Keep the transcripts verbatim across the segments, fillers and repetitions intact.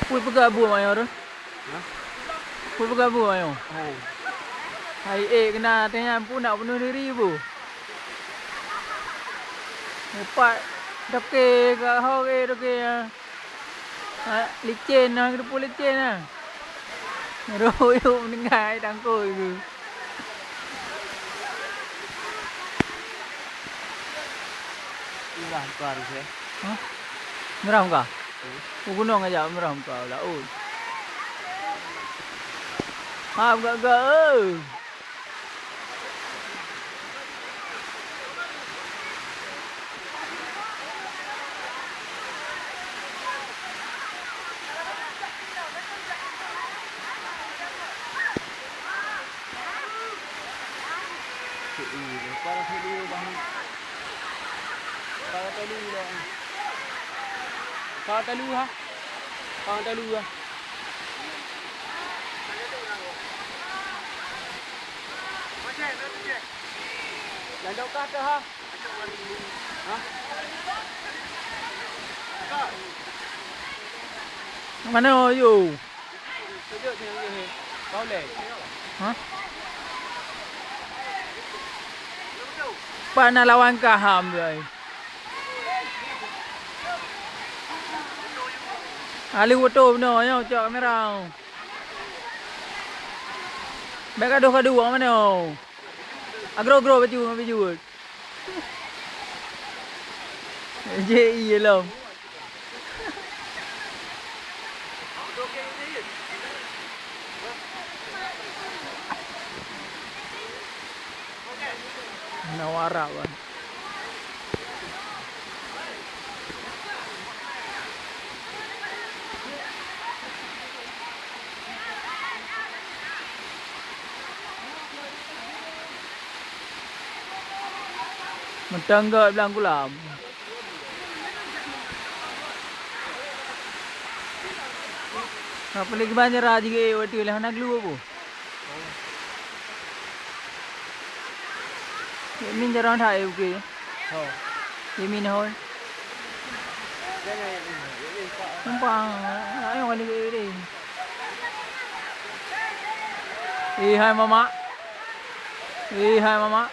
Peue peugah bu ayong tu? Hah? Peue peugah bu ayong? Hai. Hai, eh, kena tanya pun nak bunuh diri bu. Empat toke ka ho ke toke, ah. Ha, licin nah, geupeu licin nah. Roh yuk meninggai tangkoi ke. Murah buka harus ya. Hah? Murah buka? Hmm. Oh, gunong aja murah buka laut. Ha, buka-buka, eh. Para telu, Bang. Para telu dah. Para telu, ha? Para telu, ha? Landok kah tu, ha? Mana yo? Hah? Pana lawan kaham tu ai. Alih foto benoe nyoe cok kamera. Bèk gadoh-gadoh mana? Agro-gro baju ngon baju. J I lom. Nawara, bang. Meutangga blang kulam. Apa lagi banyak raja ke waktu lah nak keluar bu. Min jarang that, eh, okey. Ho. Min hoi. Numpang, ayo kali ke deh. Eh, hai mamak. Eh, hai mamak.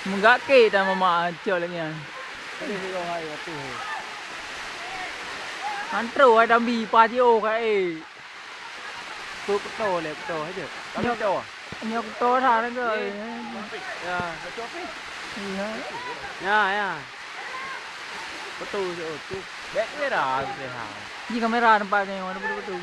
Meugakét dah mamak cok lagi nyan. Antro hai tambi pajôh ka eh. Peue kuto lé, kuto aja. Kami kuto. Nyoe kuto that ke. Ya, kuto api. Iya. Ya, ya. Betul tu. Bèk kamera tu ha. Ni kamera tempat ni, mana betul-betul.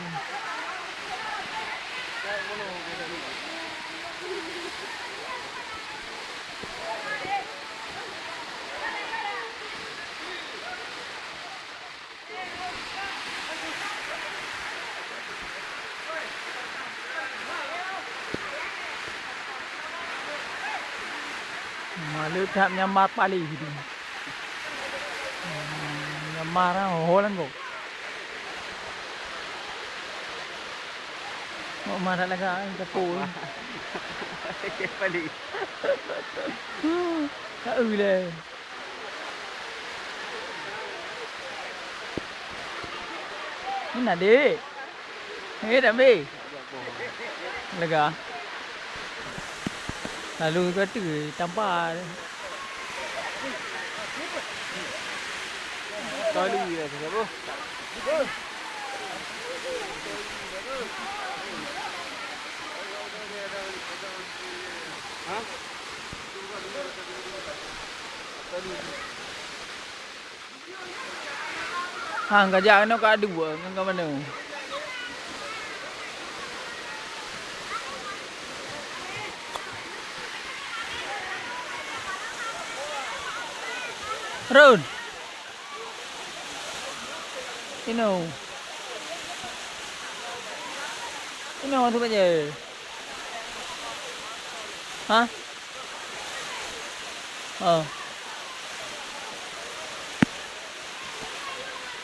Malu that nyamar paléh tu. Nyamar ah, ho lang ko. Mak mah that lagak, eh, capô. Paléh. Ka eu lé. Meunan, Dek. Eh, dak mé. Lega. Lalu ka tu tampa. Kali ya, siapa? Ha? Hang ka jak keunoe ka dua ngon ka manoe. Run. Inoe. Inoe tu baje. Ha? Oh.